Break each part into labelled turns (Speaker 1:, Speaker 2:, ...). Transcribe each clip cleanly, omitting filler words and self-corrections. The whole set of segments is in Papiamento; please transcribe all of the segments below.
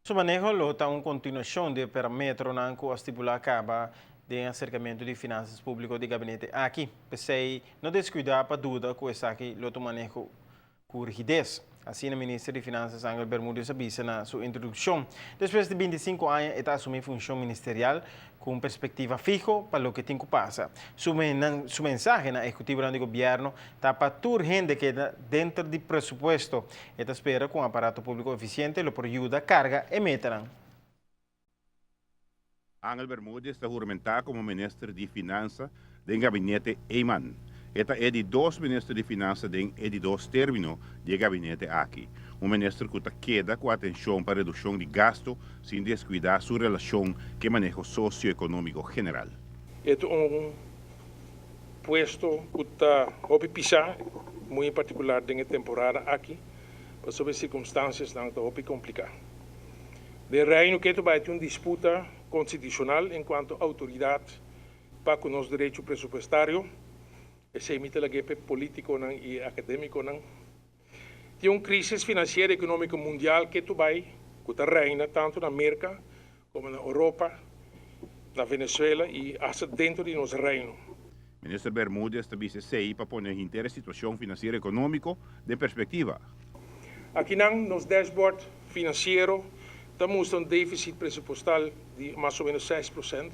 Speaker 1: Su maneho lo ta un kontinuashon di e parametronan ku a stipulá kaba den aserkamentu di finansas públiko di gabinete aki. P'esei no deskuidá pa duda ku esaki lo ta un maneho ku rigides. Asina Minister di Finansas Angel Bermudez a bisa na su introdukshon. Despues di bintisinko aña e ta asumí funshon ministerial ku un perspektiva fiho pa loke tin ku pasa. Su su mensahe na ehekutivonan di gobièrnu ta pa tur hende keda denter di presupuesto. E ta spera ku un aparato públiko efisiente lo por yuda karga e metanan.
Speaker 2: Angel Bermudez ta huramentá komo minister di Finansa den gabinete Eman. E ta e di dos minister di Finansa den e di dos término di e gabinete aki. Un minister ku ta keda ku atenshon pa redukshon di gastu sin deskuidá su relashon ku e maneho sosioekonómiko general.
Speaker 3: E ta un puesto ku ta hopi pisá, muy en partikular den e temporada aki, pasobra e sirkunstansiasnan ta hopi kompliká. Den Reino ketu bai tin un disputa konstitushonal enkuanto outoridat pa ku nos derecho presupuestario. Esei mi ta lag'é p'e polítikonan i e akadémikonan. Tin un krísis finansiero i ekonómiko mundial ketu bai ku ta reina tantu na Merka komo na Oropa, na Venezuela i asta dentro di nos Reino.
Speaker 2: Minister Bermudez ta bisa esei pa pone hinter e situacion financiero economico den perspectiva.
Speaker 3: Akinan nos dashboard financiero ta mustra un deficit presupuestal di mas o menos 6%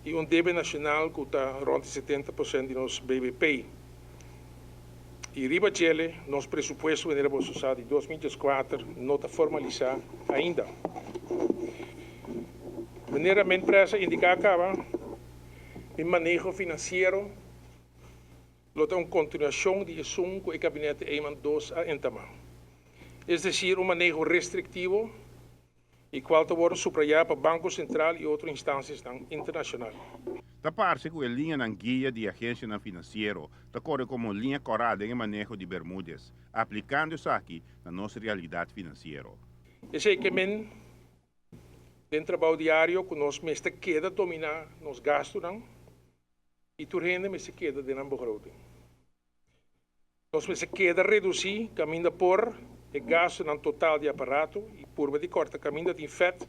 Speaker 3: y un debe nacional cu ta rond di 70% di nos bbp. Y riba djele nos presupuesto manera boso sa di 2014 no ta formalisa ainda. Manera Menpres a indica caba, Mi maneho finansiero lo ta un kontinuashon di esun ku e Gabinete Eman dos a entamá. Es desir un maneho restriktivo i kual ta wòrdu suprayá pa Banko Sentral i otro instansiasnan internashonal.
Speaker 2: Ta parse ku e liñanan guia di agensianan finansiero ta kore komo liña kòrá den e maneho di Bermudez, aplikando esaki na nos realidat finansiero.
Speaker 3: Esei ke men Den trabou diario ku nos mester keda dominá nos gastunan i tur hende mester keda den nan begroting. Nos mester keda redusí kaminda por e gastunan total di aparato i purba di kòrta kaminda tin fèt,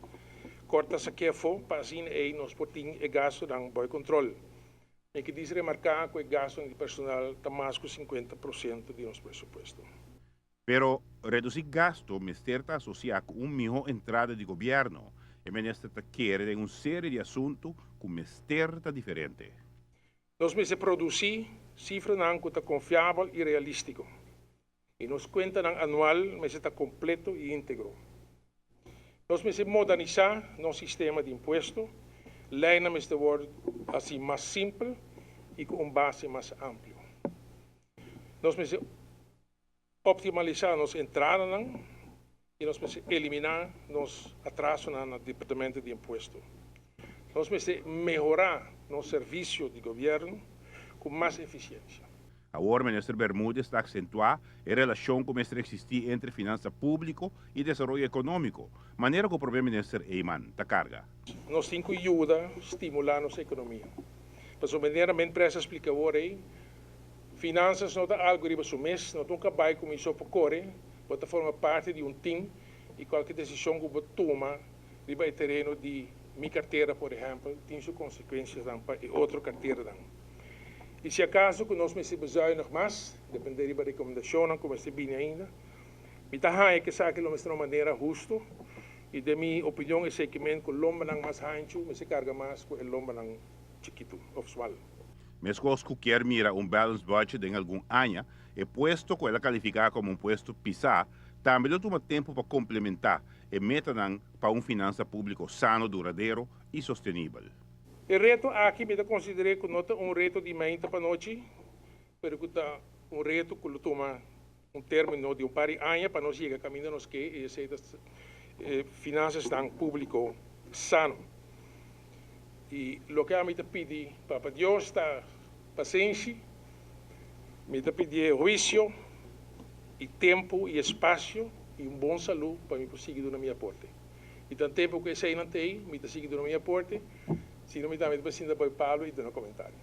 Speaker 3: kòrta sak'é afó pa asina ei nos por tin e gastunan bou kontrol. Mi ke dis remarká ku e gastunan di personal ta mas ku 50% di nos presupuesto.
Speaker 2: Pero reduci gasto mester ta asocia cu un miho entrada di gobierno. E minister ta kere den un serie di asunto cu mester ta diferente.
Speaker 3: Nos mester produci cifranan cu ta confiabel y realistico. Y nos cuentanan anual mester ta completo y integro. Nos mester modernisa nos sistema di impuesto, leynan mester wordo haci mas simpel y cu un base mas amplio. Nos mester optimalisá nos entradanan i nos mester eliminá nos atrasonan na Departamento di Impuesto. Nos mester mehorá nos servisio di gobièrnu ku mas efisiensia.
Speaker 2: Awor Minister Bermudez ta aksentuá e relashon ku mester eksistí entre finansa públiko i desaroyo ekonómiko, manera ku Prome Minister Eman ta karga.
Speaker 3: Nos tin ku yuda stimulá nos ekonomia. Pasobra manera Menpres a splika awor ei, Finansas no ta algu riba su mes, no ta un kabai ku mi so por kore, bo ta forma parti di un tim i kualke desishon ku bo tuma riba e tereno di mi kartera por ehèmpel tin su konsekuensianan pa e otro karteranan. I si akaso ku nos mester bezuinig mas, dependé riba rekomendashonnan ku mester bini ainda, mi ta haña ku esaki lo mester na un manera hustu i den mi opinion esei ke men ku lombanan mas hanchu mester karga mas ku e lombanan chikitu òf smal.
Speaker 2: Meskos ku kier mira un balanced budget den algun aña, e puesto ku el a kalifiká komo un puesto pisá tambe lo tuma tempu pa komplementá e metanan pa un finansa públiko sano, duradero i sostenibel.
Speaker 3: E reto aki mi ta konsider'é ku no ta un reto di mainta pa nochi, pero ku ta un reto ku lo tuma un término di un par di aña pa nos yega kaminda nos ke i esei ta finansasnan públiko sano. I loke ami ta pidi Papa Dios ta pasenshi, mi ta pidié huisio i tempu i espasio i un bon salú pa mi por sigui duna mi aporte. I tan tempu ku eseinan ta ei, mi ta sigui duna mi aporte, si no mi tambe ta por sinta bai Pablo i duna komentario.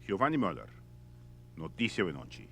Speaker 2: Giovanni Muller, Noticia Wenochi.